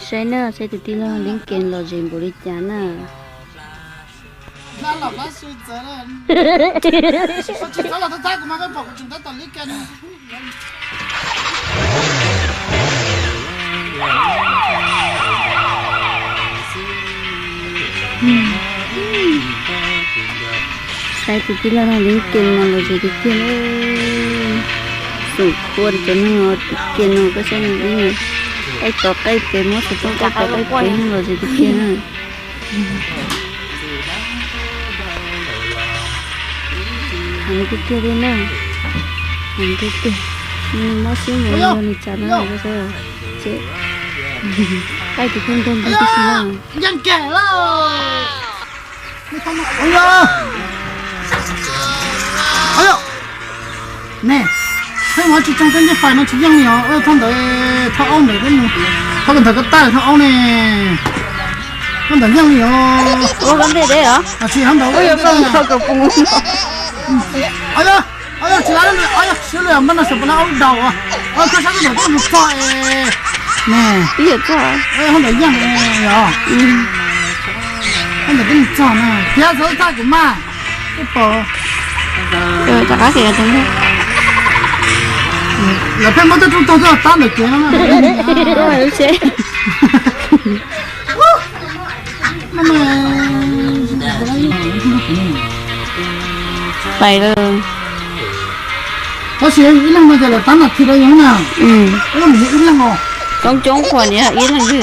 Saib na, saib tus tij laug Leeb Kees los zem npaum li cas na. Saib tus tij laug Leeb Kees no los zem tiag tiag. Xoom khuab rau cov neeg tim kiag no, koj saib no, qaij tod qaij pem, muab xov tooj qaij tod qaij pem los zem tiag tiag na. Heev tiag tiag li na. Heev tiag tiag. Nws mob siab mus yog nws tsav no, ces qaij tus kheej ntog ntog tib si na. Ne, pheej ua tsis tsoo tej ncej fais no tsis yeej li os. Thaum ntawd thaum aub ntawd, thaum ntawd ko tag thaum aub ne, thaum ntawd yeej li os. Ua koj ntej deb os. Tsis, thaum ntawd thaum ka pus. Tsis, sib lw mas no sawv pas no aub daus. Koj sab ntawd twb mus txog ne. Thaum ntawd yeej os. Thaum ntawd twb mus txog na, tiav txog thaj kuv mas. Rov qab tias lawv pheej muab tej rooj tog tuaj tab ntawm kev no. Pais lawm. Tab sis ib leeg no ces lawv tab nram thib rau yog na. Ib leeg os. Coob coob qhuas niam ib leeg xwb.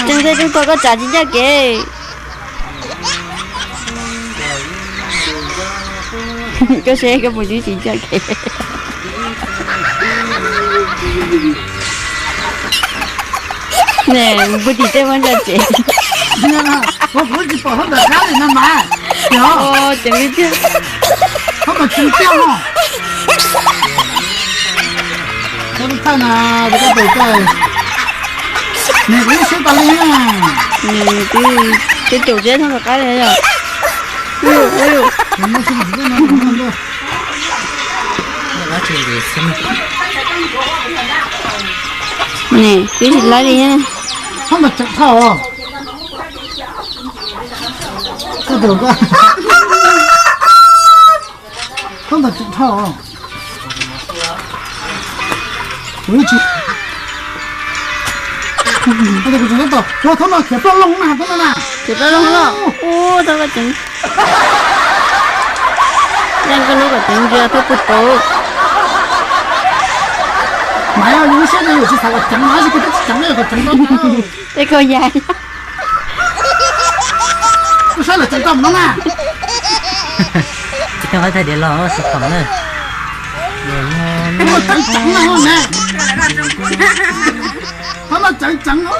Tsoo tej rooj tog koj tsav tsis ncaj kev. Koj saib koj puas tib tsis ncaj kev. Ne, puag tim tej muab ntsa tsev. Kuv tsis pom hab ntawm qab li no mas. Ceev li tiag. Hab ntawd ceev tiag no. Koj thaij na, koj tus koj. Nws kuv lub siab tas li na. Nws twb caum zeb thooj rov qab li yog. Ne, twb tsis laib li. Hab ntawd ceev dhau. Koj tus koj. Thob ntawd tseem dhau. Kuv tsis, kuv tseem tab tom, thob no khiav ploj loog na, thob no na. Khiav ploj loog los. Ua, thob koj tseem, leej koj lub kom tseem ntsia thob puag tod. Mas yog yus lub siab ces yus tsis xav kom ceev, tab sis kuv twb tsis ceev, yog kom ceev rau na. Tej koj yaig. Koj saib lawv ceev rau no na. Tsis tau thaij diav los xov tooj na. Ceev ceev na ne. Thob no ceev ceev os.